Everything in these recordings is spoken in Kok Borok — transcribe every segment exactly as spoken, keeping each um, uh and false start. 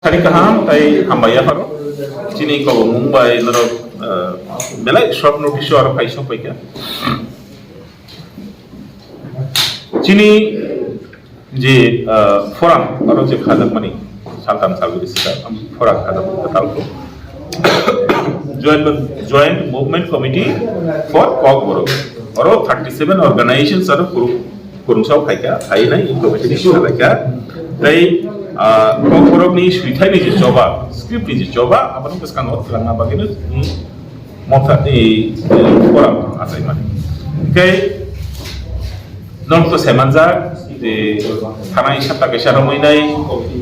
Ani kaham tai hambai yapharo. Chini kobongmung bai norok, ah, belai short notice o aro phai sok paikha. Chini je, ah, forum aro je khajakmani saltam salbri sita forum khajakmani talko. Joint, Joint Movement Committee for Kokborok. Oro thirty seven organizations aro group Kurungsao phaikha, phainai in committee ni sina laikha. Tei, ah, Kokborokni swithaini je choba, script ni je choba, aboni bwskango twlangna bagwino, hmm, motha, eh, eh, forum achaimani. Tei norok to saimanjak, je thanai sapta kaisa romwi nai,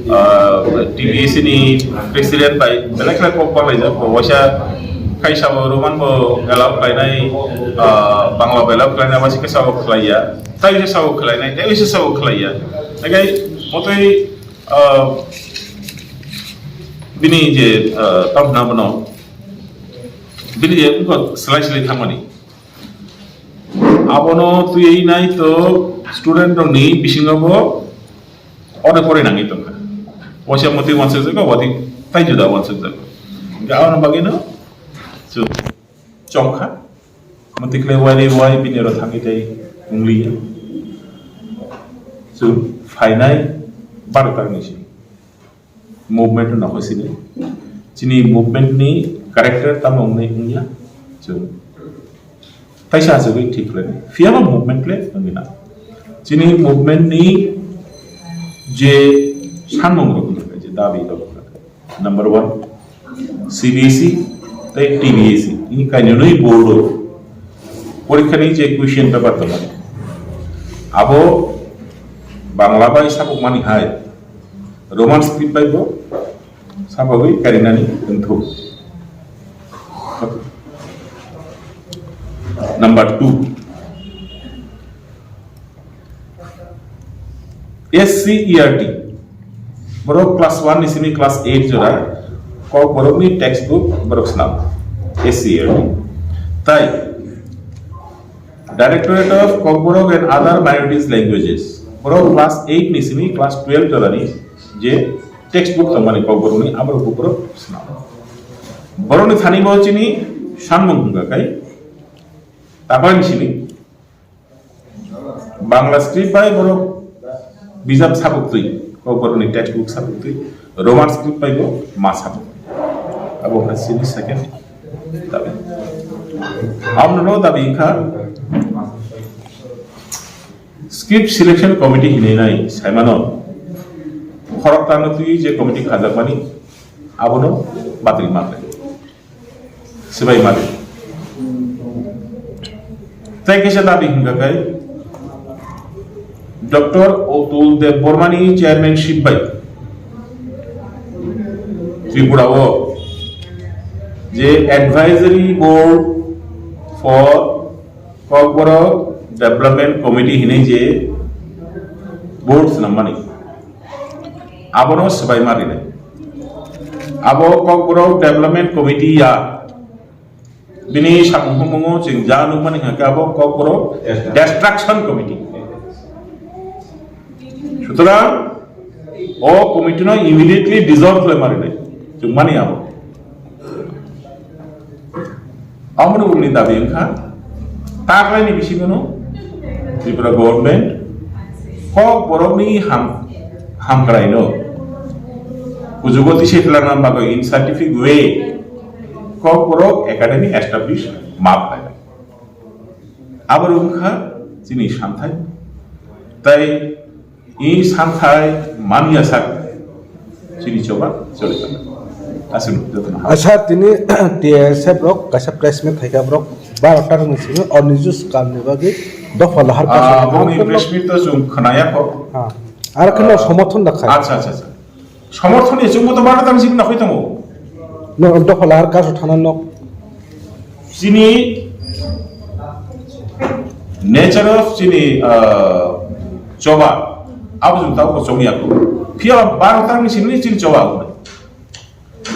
ah, T B S ni president bai belai khlai kok parlaijak, bo waisa kaisa bo Roman bo allow khlainai, ah, Bangla bo allow khlainai, waisa kaisa bo khlaiya. Tai se sabo khlai nai, tai se sabo khlai ya. Nakai motoi, ah, bini je, ah, tamo hwnna bono, bini je wngkha slai slai thangmani. Abono twiwi nai to student rokni bisingo bo ode pore nangwi tongkha. Waisa motwi wansuk jago, watwi tai juda wansuk jago. Hingke abono bagwino chwng chongkha. Motwi khlai wari wai bini oro thangwi tei wngliya. Chwng phainai baro tarni simi movement no nokho sini. Chini movement ni character tamo wngnai wngya. Chwng taisa achugwi thik khlainai. Phiyaba movement le wngwi na. Chini movement ni je sanmung rok wngkha, je dabi rok wngkha. Number one, C B S E tei T B S E. Ini kainwi board o porikha ni je question paper tongo. Abo Bangla bai sabuk mani hai, Roman script bai bo sabagwi karinani wngthok. Number two, S C E R T. Borok class one ni simi class eight jora Kokborok ni textbook borok snam. S C E R T. Tai Directorate of Kokborok and Other Minorities Languages. Borok class eight ni simi class twelve jora ni je textbook tongmani Kokborok ni aborok buphuru snam. Borok ni thani bo chini sanmung hwnka kai. Tapai ni simi Bangla script bai borok bijap sabuktwi, Kokborokni textbook sabuktwi, Roman script bai bo ma sabuk. Abo wngkha chini second dabi. Abono dabi wngkha script selection committee hinwi nai saimano khorokthano twi je committee khajakmani abono batwi manlai. Swbai mani. Tei kaisa dabi hwnka khe Doctor Atul Deb Barmani chairmanship bai Tripura o je Advisory Board for Kokborok Development Committee hinwi je board swnammani, abono swbai ma rinai. Abo Kokborok Development Committee ya, bini samung humungo chwng ja nukmani hwnkhe abo Kokborok Destruction Committee. Sutorang o committee no immediately dissolve khlai ma rinai, chwng mani abo. Aboni uguni dabi wngkha, taklaini bisingono Tripura government Kokborokni ham-, hamkraino kuchugo tisai twlangna bagwi in scientific way Kokborok Academy establish ma khlainai. Abo wngkha chini santhai. Tai I santhai manya sak chini choba choli tong. Aswk jotono ha. Asa tini T S F rok kaisa press meet khaika borok baro ta rokni simi o nijus kanni bagwi dopha lahar Ah, kaisa boni press meet to chwng khwnaya kho. Ha. Ar kheno Ah, somorthon da khai. Acha, acha, acha. Somorthon ni chwngbo to baro tang simi nakhoi tongo. No dopha lahar kaisa thana nok. Chini nature of chini, ah, choba, abo chwng tabuk chong ya kho. Phiya ba baro tarni simi chini choba.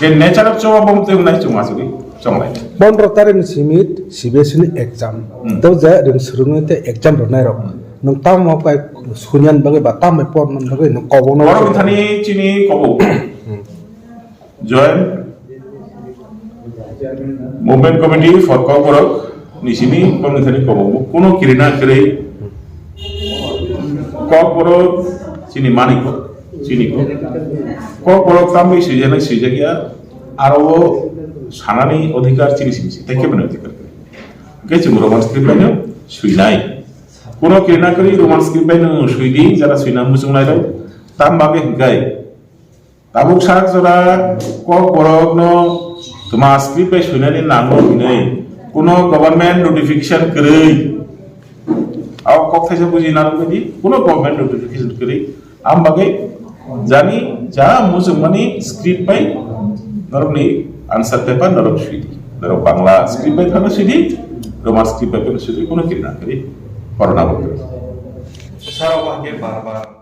Ke nature of choba bom twi nai chwng asugwi chonglai. Pondro tarikni simi C B S E ni exam. Hmm. To je ring surungni te exam rwnai rok. Hmm. Nwng tamo kai sunyan bagwi ba tamo porna bagwi nwng kobongno. Borok thani chini kobo. Hmm. Joint Movement Committee for Kokborok ni simi bongni thani kobo kuno kirina kwrwi Kokborok chini maniko, chini ko. Kokborok tamni swijana swijakya, aro o sanani odhikar chini simi si, tei keboni odhikar kwrwi. Hwnkhe chwng Roman script bai no swinai. Kuno kirina kwrwi Roman script bai no swidi, jara swina muchung nairok. Tam bagwi hwnkhe tabuk sak jora Kokborok no tma script bai swinani nango hinwi kuno government notification kwrwi. Abo kok thaisa buji narwk di, kuno government notification kwrwi. Am bagwi jani ja muchungmani script bai norokni answer paper norok swidi. Norok Bangla script bai phano swidi, Roman script bai phano swidi, kuno kirina kwrwi. Corona bo kwrwi. Sir, obo hwnkhe bar bar